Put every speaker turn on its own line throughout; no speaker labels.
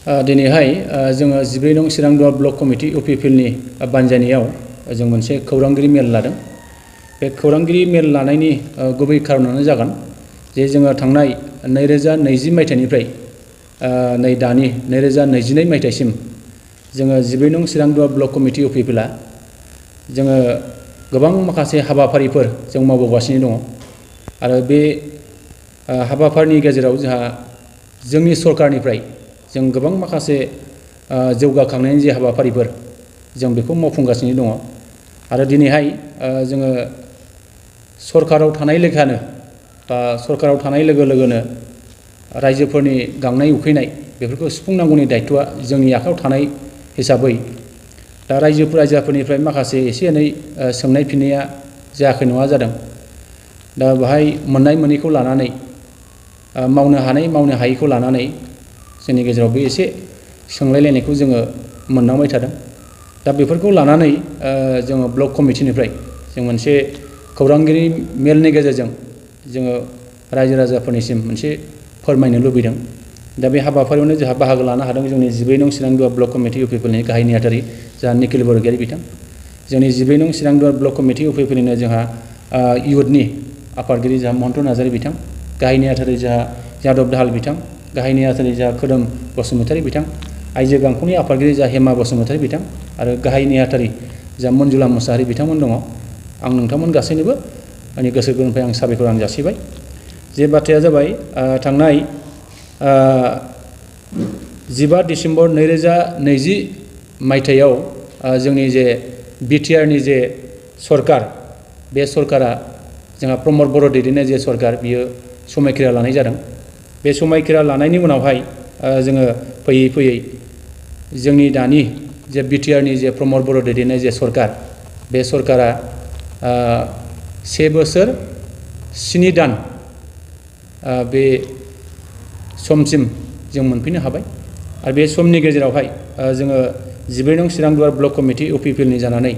दिनैहाय जोङो 14 नं चिरांदुवार ब्लक कमिटि UPPLनि बानजायनायाव जों मोनसे खौरांगिरि मेल लादों। बे खौरांगिरि मेल लानायनि गुबै खारनानो जागोन जे जोङो थांनाय 2020 मायथाइनिफ्राय नै दानि 2022 मायथाइसिम जोङो 14 नं चिरांदुवार ब्लक कमिटि UPPLआ जोङो गोबां माखासे हाबाफारिफोर जों मावबोगासिनो दङ आरो बे हाबाफारिनि गेजेराव जोंहा जोंनि सरकारनिफ्राय जों गोबां माखासे जौगाखांनायनि जे हाबाफारिफोर जों बेखौ मावफुंगासिनो दङ आरो दिनैहाय जोङो सरकाराव थानाय लेखानो बा सरकाराव थानाय लोगो लोगोनो रायजोफोरनि गांनाय उखैनाय बेफोरखौ सुफुंनांगौनि दायित्वआ जोंनि आखायाव थानाय हिसाबै दा रायजोफोरनिफ्राय माखासे एसे एनै सोंनाय फिननाया जायाखै नङा जादों। दा बेहाय मोननाय मोनैखौ लानानै मावनो हानाय मावनो हायैखौ लानानै जोंनि गेजेराव बे एसे सोंलायलायनायखौ जोङो मोननांबाय थादों। दा बेफोरखौ लानानै जोङो ब्लक कमिटिनिफ्राय जों मोनसे खौरांगिरि मेलनि गेजेरजों जोङो रायजो राजाफोरनिसिम मोनसे फोरमायनो लुबैदों। दा बे हाबाफारियावनो जोंहा बाहागो लानो हादों जोंनि 14 नं चिरांदुवार ब्लक कमिटि UPPLनि गाहाय नेहाथारि जोंहा निखिल बरगयारि बिथां, जोंनि 14 नं चिरांदुवार ब्लक कमिटि UPPLनिनो जोंहा इयुथनि आफादगिरि जोंहा महन्त नार्जारि बिथां, गाहाय नेहाथारि जोंहा यादब दाहाल बिथां, गाहाय नेहाथारि जोंहा खोदोम बसुमतारी बिथां, आइजो गांखंनि आफादगिरि जोंहा हेमा बसुमतारी बिथां आरो गाहाय नेहाथारि जोंहा मन्जुला मुसाहारि बिथांमोन दङ। आं नोंथांमोन गासैनोबो आंनि गोसो गोरबोनिफ्राय आं साबायखर जासिबाय। जे बाथ्राया जाबाय थांनाय 15 डिसेम्बर 2020 मायथाइयाव जोंनि जे BTRनि जे सरकार, बे सरकारा जोंहा प्रमद बर' दैदेननाय जे सरकार बियो समायखिरा लानाय जादों। बे समायखिरा लानायनि उनावहाय जोङो फैयै फैयै जोंनि दानि जे BTRनि जे प्रमद बर' दैदेननाय जे सरकार, बे सरकारा 1 बोसोर 7 दान बे समसिम जों मोनफैनो हाबाय आरो बे समनि गेजेरावहाय जोङो 14 नं चिरांदुवार ब्लक कमिटि UPPLनि जानानै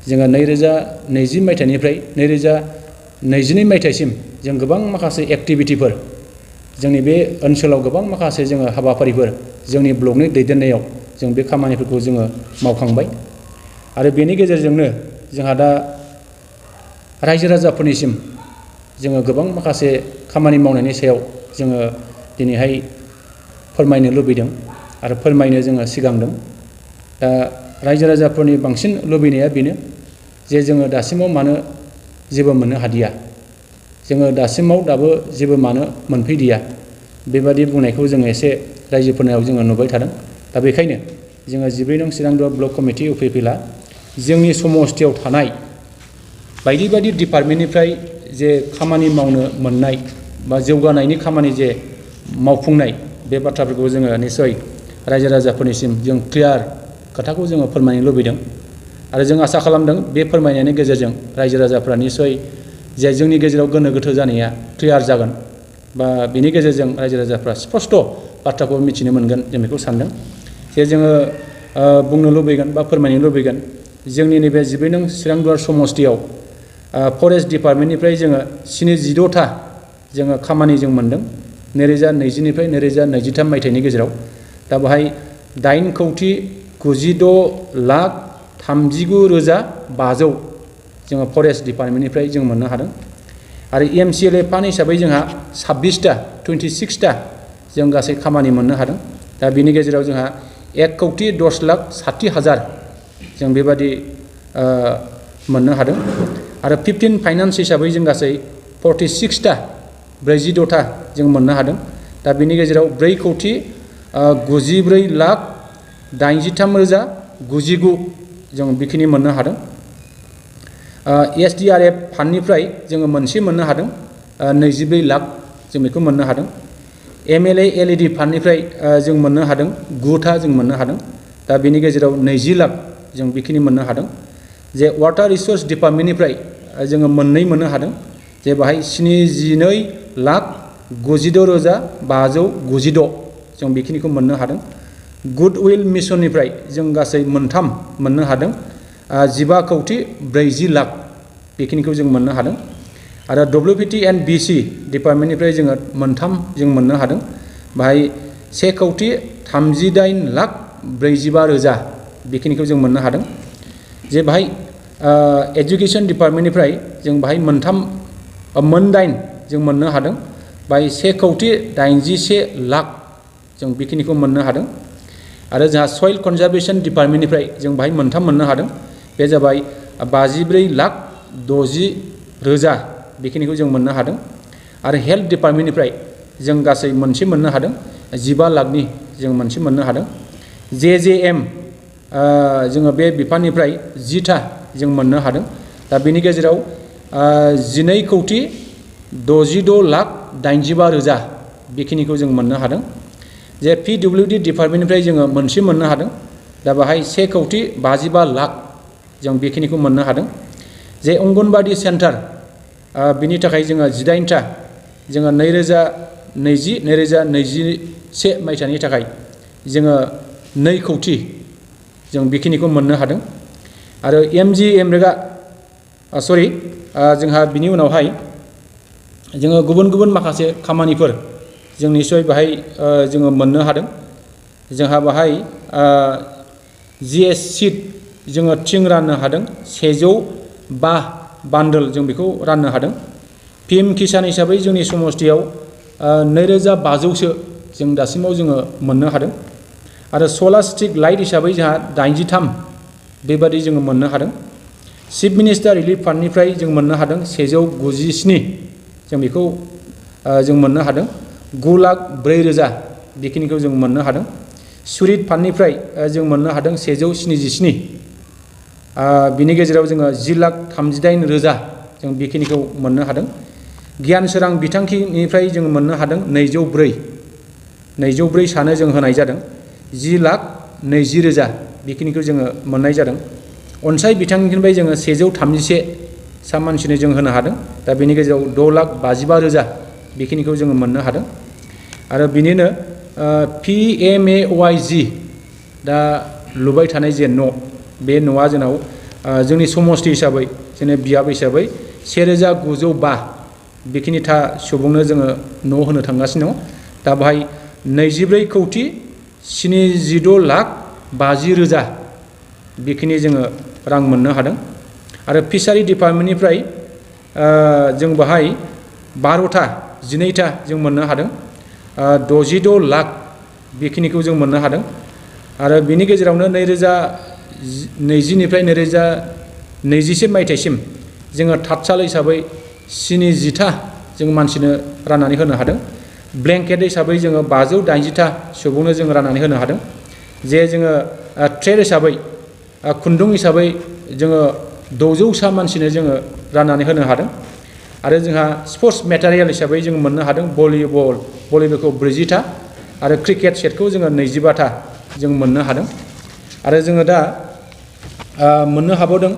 जोङो 2020 मायथाइनिफ्राय 2022 मायथाइसिम जों गोबां माखासे एक्टिभिटिफोर जोंनि बे ओनसोलाव गोबां माखासे जोङो हाबाफारिफोर जोंनि ब्लकनि दैदेननायाव जों बे खामानिफोरखौ जोङो मावखांबाय आरो बेनि गेजेरजोंनो जोंहा दा रायजो राजाफोरनिसिम जोङो गोबां माखासे खामानि मावनायनि सायाव जोङो दिनैहाय फोरमायनो लुबैदों आरो फोरमायनो जोङो सिगांदों। दा रायजो राजाफोरनि बांसिन लुबैनाया बेनो जे जोङो दासिमाव मानो जेबो मोननो हादिया, जोङो दासिमाव दाबो जेबो मानो मोनफैदिया, बेबादि बुंनायखौ जोङो एसे रायजोफोरनाव जोङो नुबाय थादों। दा बेखायनो जोङो 14 नं चिरांदुवार ब्लक कमिटि UPPLआ जोंनि समस्थियाव थानाय बायदि बायदि डिपार्टमेन्टनिफ्राय जे खामानि मावनो मोननाय बा जौगानायनि खामानि जे मावफुंनाय बे बाथ्राफोरखौ जोङो निसय रायजो राजाफोरनिसिम जों क्लियार खोथाखौ जोङो फोरमायनो लुबैदों आरो जों आसा खालामदों बे फोरमायनायनि गेजेरजों रायजो राजाफ्रा निसय जे जोंनि गेजेराव गोनो गोथो जानाया क्लियार जागोन बा बिनि गेजेरजों रायजो राजाफ्रा स्पष्ट बाथ्राखौ मिथिनो मोनगोन, जों बेखौ सानदों। जे जोङो बुंनो लुबैगोन बा फोरमायनो लुबैगोन जोंनि नैबे 14 नं चिरांदुवार समस्थियाव फरेस्ट डिपार्टमेन्टनिफ्राय जोङो 76था जोङो खामानि जों मोनदों 2020 निफ्राय 2023 मायथाइनि गेजेराव। दा बेहाय 8,96,39,500 जोङो फरेस्ट डिपार्टमेन्टनिफ्राय जों मोननो हादों आरो MCLA फान्ड हिसाबै जोंहा 26था जों गासै खामानि मोननो हादों। दा बिनि गेजेराव जोंहा 1,10,60,000 जों बेबादि मोननो हादों आरो 15 फाइनान्स हिसाबै जों गासै 46था 46था जों मोननो हादों। दा बिनि गेजेराव 4,93,83,099 जों बेखिनि मोननो हादों। SDRF फान्डनिफ्राय जोङो मोनसे मोननो हादों 24 लाख जों बेखौ मोननो हादों। MLA LED फान्डनिफ्राय जों मोननो हादों 9था जों मोननो हादों। दा बेनि गेजेराव 20 लाख जों बेखिनि मोननो हादों। जे वाटार रिसोर्स डिपार्टमेन्टनिफ्राय जोङो मोननै मोननो हादों, जे बाहाय 72,96,596 जों बेखिनिखौ मोननो हादों। गुडविल मिसननिफ्राय जों गासै मोनथाम मोननो हादों 15,40 लाख बेखिनिखौ जों मोननो हादों आरो WPT and BC डिपार्टमेन्टनिफ्राय जोङो मोनथाम जों मोननो हादों। बाहाय 1,38,45,000 बेखिनिखौ जों मोननो हादों। जे बाहाय एजुकेशन डिपार्टमेन्टनिफ्राय जों बाहाय मोनदाइन जों मोननो हादों। बाहाय 1,81,00,000 जों बेखिनिखौ मोननो हादों। आरो जोंहा सयल कनजारभेशन डिपार्टमेन्टनिफ्राय जों बाहाय मोनथाम मोननो हादों। बे जाबाय 54,60,000 बेखिनिखौ जों मोननो हादों। आरो हेल्थ डिपार्टमेन्टनिफ्राय जों गासै मोनसे मोननो हादों। 15 लाखनि जों मोनसे मोननो हादों। JJM जोङो बे बिफाननिफ्राय 10था जों मोननो हादों। दा बेनि गेजेराव 12,66,85,000 बेखिनिखौ जों मोननो हादों। जे PWD डिपार्टमेन्टनिफ्राय जोङो मोनसे मोननो हादों। दा बाहाय 1,55,00,000 जों बेखिनिखौ मोननो हादों। जे अंगनबादि सेन्टार बिनि थाखाय जोङो 18था जोङो 2020-2021 मायथाइनि थाखाय जोङो 2 कौटि जों बेखिनिखौ मोननो हादों। आरो जोंहा बिनि उनावहाय जोङो गुबुन गुबुन माखासे खामानिफोर जों निसय बाहाय जोङो मोननो हादों। जोंहा बाहाय GS सीट जोङो थिं राननो हादों। 105 बान्डोल जों बेखौ राननो हादों। PM किसान हिसाबै जोंनि समष्टियाव 2,500सो जों दासिमाव जोङो मोननो हादों। आरो सलार स्ट्रीट लाइट हिसाबै जोंहा 83 बेबादि जोङो मोननो हादों। चिफ मिनिस्टार रिलिफ फान्डनिफ्राय जों मोननो हादों 197 जों बेखौ जों मोननो हादों। 9,04,000 बेखिनिखौ जों मोननो हादों। सुरित फान्डनिफ्राय जों मोननो हादों 177। बिनि गेजेराव जोङो 10,38,000 जों बेखिनिखौ मोननो हादों। गियान सोरां बिथांखिनिफ्राय जों मोननो हादों 204 सानो जों होनाय जादों। 10,20,000 बेखिनिखौ जोङो मोननाय जादों। अनसाय बिथांखिनिफ्राय जोङो 131 सा मानसिनो जों होनो हादों। दा बेनि गेजेराव 6,55,000 बेखिनिखौ जोङो मोननो हादों। आरो बिनिनो PMAOIG दा लुबाय थानाय जे न' बे न'आ जोंनाव जोंनि समष्टि हिसाबै जोंनि बियाब हिसाबै 1,905 बेखिनिथा सुबुंनो जोङो न' होनो थांगासिनो दङ। दा बाहाय 24,76,50,000 बेखिनि जोङो रां मोननो हादों। आरो फिसारि डिपार्टमेन्टनिफ्राय जों बाहाय 12था जों मोननो हादों। 66 लाख बेखिनिखौ जों मोननो हादों। आरो बिनि गेजेरावनो 2020निफ्राय 2021 मायथाइसिम जोङो थातसाल हिसाबै 70था जों मानसिनो राननानै होनो हादों। ब्लेंकेट हिसाबै जोङो 580था सुबुंनो जों राननानै होनो हादों। जे जोङो ट्रेड हिसाबै खुन्दुं हिसाबै जोङो 600सा मानसिनो जोङो राननानै होनो हादों। आरो जोंहा स्पर्ट्स मेटेरियेल हिसाबै जों मोननो हादों भलिबलखौ 40था आरो क्रिकेट सेटखौ जोङो 25था जों मोननो हादों। आरो जोङो दा मोननो हाबावदों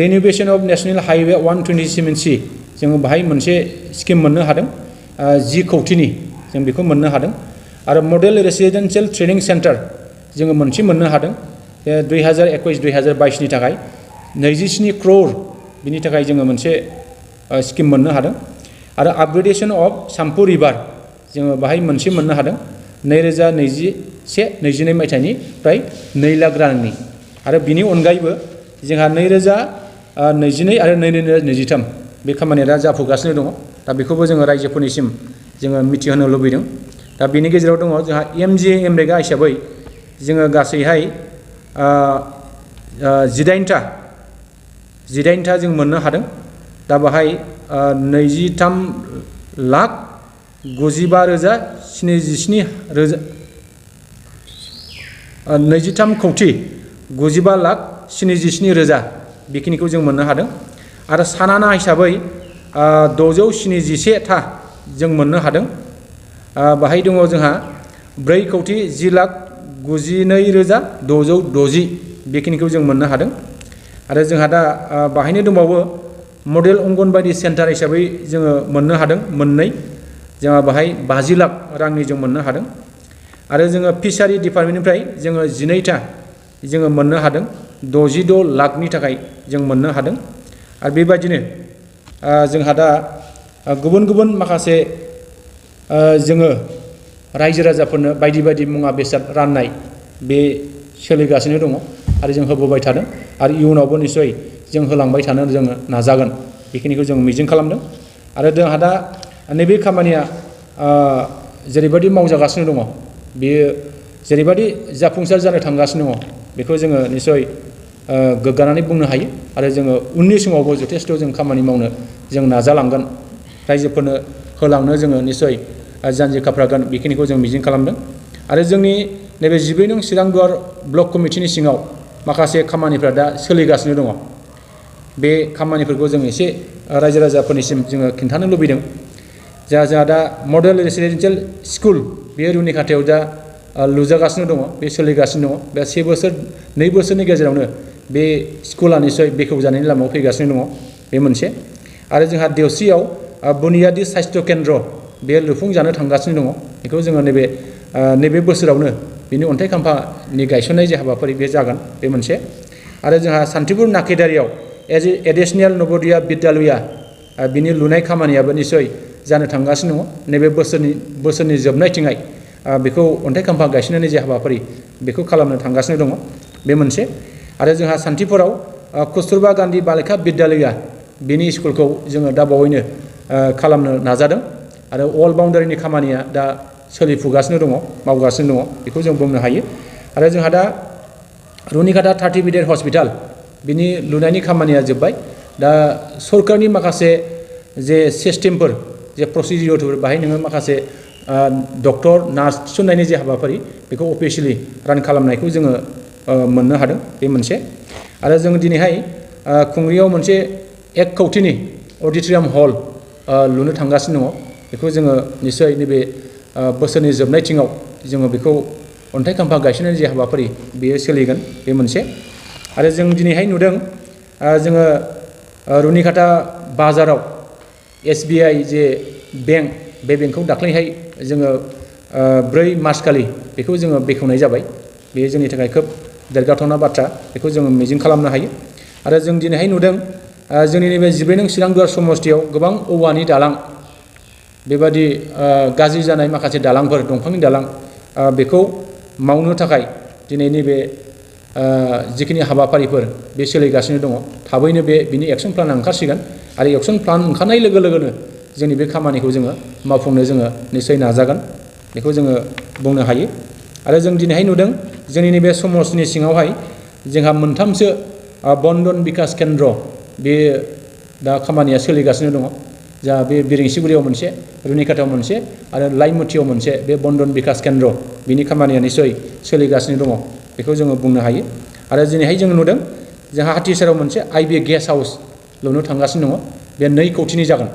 रिनिउवेशन अफ नेशनेल हाइवे 127C जोङो बाहाय मोनसे स्किम मोननो हादों। 10 कौटिनि जों बेखौ मोननो हादों। आरो मडेल रेसिडेन्सियेल ट्रेनिं सेन्टार जोङो मोनसे मोननो हादों। 2021-2022नि थाखाय 27 crore बिनि थाखाय जोङो मोनसे स्किम मोननो हादों। आरो आपग्रेडेशन अफ साम्पु रिभार जोङो बाहाय मोनसे मोननो हादों। 2021-22 मायथाइनिफ्राय 2 लाख रांनि। आरो बिनि अनगायैबो जोंहा 2022 आरो 2023 बे खामानिया दा जाफुगासिनो दङ। दा बेखौबो जोङो रायजोफोरनिसिम जोङो मिथिहोनो लुबैदों। दा बेनि गेजेराव दङ जोंहा MGNREGA हिसाबै जोङो गासैहाय 18था जों मोननो हादों। दा बाहाय 23,95,77,000 बेखिनिखौ जों मोननो हादों। आरो सानाना हिसाबै 671था जों मोननो हादों। बाहाय दङ जोंहा 4,10,92,660 बेखिनिखौ जों मोननो हादों। आरो जोंहा दा बाहायनो दंबावो मडेल अंगनबादि सेन्टार हिसाबै जोङो मोननो हादों मोननै। जोंहा बाहाय 50 लाख रांनि जों मोननो हादों। आरो जोङो फिसारि डिपार्टमेन्टनिफ्राय जोङो 12था जोङो मोननो हादों। 66 लाखनि थाखाय जों मोननो हादों। आरो बेबायदिनो जोंहा दा गुबुन गुबुन माखासे जोङो रायजो राजाफोरनो बायदि बायदि मुवा बेसाद राननाय बे सोलिगासिनो दङ आरो जों होबोबाय थादों आरो इयुनावबो निसय जों होलांबाय थानो जोङो नाजागोन बेखिनिखौ जों मिजिं खालामदों आरो जोंहा दा नैबे खामानिया जेरैबायदि मावजागासिनो दङ बेयो जेरैबायदि जाफुंसार जानो थांगासिनो दङ बेखौ जोङो निसय गोग्गानानै बुंनो हायो आरो जोङो उननि समावबो जथेस्थ' जों खामानि मावनो जों नाजालांगोन रायजोफोरनो होलांनो जोङो निसय जानजि खाफ्रागोन बेखिनिखौ जों मिजिं खालामदों आरो जोंनि नैबे 12 नं चिरांदुवार ब्लक कमिटिनि सिङाव माखासे खामानिफ्रा दा सोलिगासिनो दङ बे खामानिफोरखौ जों एसे रायजो राजाफोरनिसिम जोङो खिन्थानो लुबैदों जोंहा दा मडेल रेसिडेन्सियेल स्कुल बे रुनिखाथायाव दा लुजागासिनो दङ बे सोलिगासिनो दङ बे 1 बोसोर 2 बोसोरनि गेजेरावनो बे स्कुला निसय बेखेवजानायनि लामायाव फैगासिनो दङ बे मोनसे आरो जोंहा देवस्रियाव बुनियादी सास्थ्य केन्द्र बे लुफुंजानो थांगासिनो दङ बेखौ जोङो नैबे बोसोरावनो बिनि अन्थाइ खाम्फानि गायसननाय जे हाबाफारि बे जागोन बे मोनसे आरो जोंहा सान्तिपुर नाकेदारियाव एडिशनेल नवोदया बिद्यालया बिनि लुनाय खामानियाबो निसय जानो थांगासिनो दङ नैबे बोसोरनि जोबनायथिंहाय बेखौ अन्थाइ खाम्फा गायसननायनि जे हाबाफारि बेखौ खालामनो थांगासिनो दङ बे मोनसे आरो जोंहा सान्तिपुराव कस्तुरबा गान्धी बालिका बिद्यालया बिनि स्कुलखौ जोङो दा बावैनो खालामनो नाजादों आरो अल बाउन्डारिनि खामानिया दा सोलिफुगासिनो दङ मावगासिनो दङ बेखौ जों बुंनो हायो आरो जोंहा दा रुनिखाथा 30 बेडेड हस्पिटाल बिनि लुनायनि खामानिया जोब्बाय दा सरकारनि माखासे जे सिस्टेमफोर जे प्रसिडिउरफोर बाहाय नोङो माखासे डक्टर नार्स थिसननायनि जे हाबाफारि बेखौ अफिसियेलि रान खालामनायखौ जोङो मोननो हादों बे मोनसे आरो जों दिनैहाय खुंग्रियाव मोनसे 1 कौटिनि अडिट'रियाम हल लुनो थांगासिनो दङ बेखौ जोङो निसय नैबे बोसोरनि जोबनायथिङाव जोङो बेखौ अन्थाइ खाम्फा गायसननायनि जे हाबाफारि बेयो सोलिगोन बे मोनसे आरो जों दिनैहाय नुदों जोङो रुनिखाथा बाजाराव SBI जे बेंक बे बेंकखौ दाख्लैहाय जोङो 4 मार्च खालि बेखौ जोङो बेखेवनाय जाबाय बेयो जोंनि थाखाय खोब देरगाथावना बाथ्रा बेखौ जोङो मिजिं खालामनो हायो आरो जों दिनैहाय नुदों जोंनि नैबे 12 नं चिरांदुवार समस्तियाव गोबां औवानि दालां बेबादि गाज्रि जानाय माखासे दालांफोर दंफांनि दालां बेखौ मावनो थाखाय दिनै नैबे जिखिनि हाबाफारिफोर बे सोलिगासिनो दङ थाबैनो बिनि एक्सन प्लान ओंखारसिगोन आरो एक्सन प्लान ओंखारनाय लोगो लोगोनो जोंनि बे खामानिखौ जोङो मावफुंनो जोङो निसय नाजागोन बेखौ जोङो बुंनो हायो आरो जों दिनैहाय नुदों जोंनि नैबे समस्तिनि सिङावहाय जोंहा 3सो बन्दन बिकास केन्द्र बे दा खामानिया सोलिगासिनो दङ जा बे बिरेंसिगुरियाव मोनसे रुनिखाथायाव मोनसे आरो लाइमुथियाव मोनसे बे बन्दन बिकास केन्द्र बिनि खामानिया निसय सोलिगासिनो दङ बेखौ जोङो बुंनो हायो आरो दिनैहाय जोङो नुदों जोंहा हाथिसाराव मोनसे IB गेस्ट हाउस लुनो थांगासिनो दङ बे 2 कौटिनि जागोन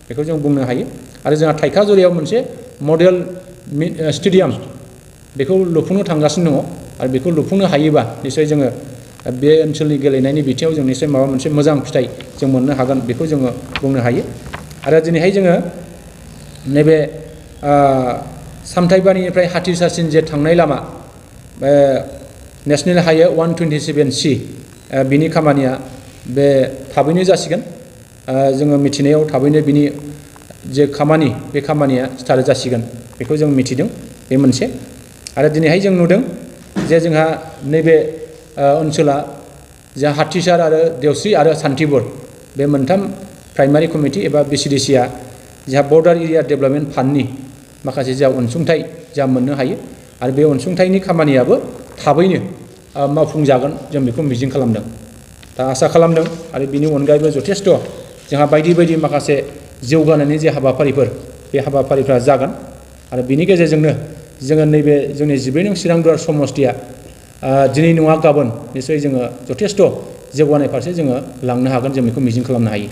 बेखौ जों बुंनो हायो आरो जोंहा थाइखाजुलियाव मोनसे मडेल स्टेडियाम बेखौ लुफुंनो थांगासिनो दङ आरो बेखौ लुफुंनो हायोबा निसय जोङो बे ओनसोलनि गेलेनायनि बिथिङाव जों निसय माबा मोनसे मोजां फिथाइ जों मोननो हागोन बेखौ जोङो बुंनो हायो आरो दिनैहाय जोङो नैबे सामथाइबारिनिफ्राय हाथिसारसिम जे थांनाय लामा नेशनेल हाइवे 127C बिनि खामानिया बे थाबैनो जासिगोन जोङो मिथिनायाव थाबैनो बिनि जे खामानि बे खामानिया स्टार्ट जासिगोन बेखौ जों मिथिदों बे मोनसे आरो दिनैहाय जों नुदों जे जोंहा नैबे ओनसोला जा हाथिसार आरो देवस्रि आरो सान्तिपुर बे 3 प्राइमारि कमिटि एबा BCDCआ जोंहा बर्डार एरिया डेभेलपमेन्ट फान्डनि माखासे जा अनसुंथाइ जा मोननो हायो आरो बे अनसुंथाइनि खामानियाबो थाबैनो मावफुंजागोन जों बेखौ मिजिं खालामदों दा आसा खालामदों आरो बिनि अनगायैबो जथेस्थ' जोंहा बायदि बायदि माखासे जौगानायनि जे हाबाफारिफोर बे हाबाफारिफ्रा जागोन आरो बिनि गेजेरजोंनो जोङो नैबे जोंनि 12 नं चिरांदुवार समस्तिया दिनै नङा गाबोन निसय जोङो जथेस्थ' जौगानाय फारसे जोङो लांनो हागोन जों बेखौ मिजिं खालामनो हायो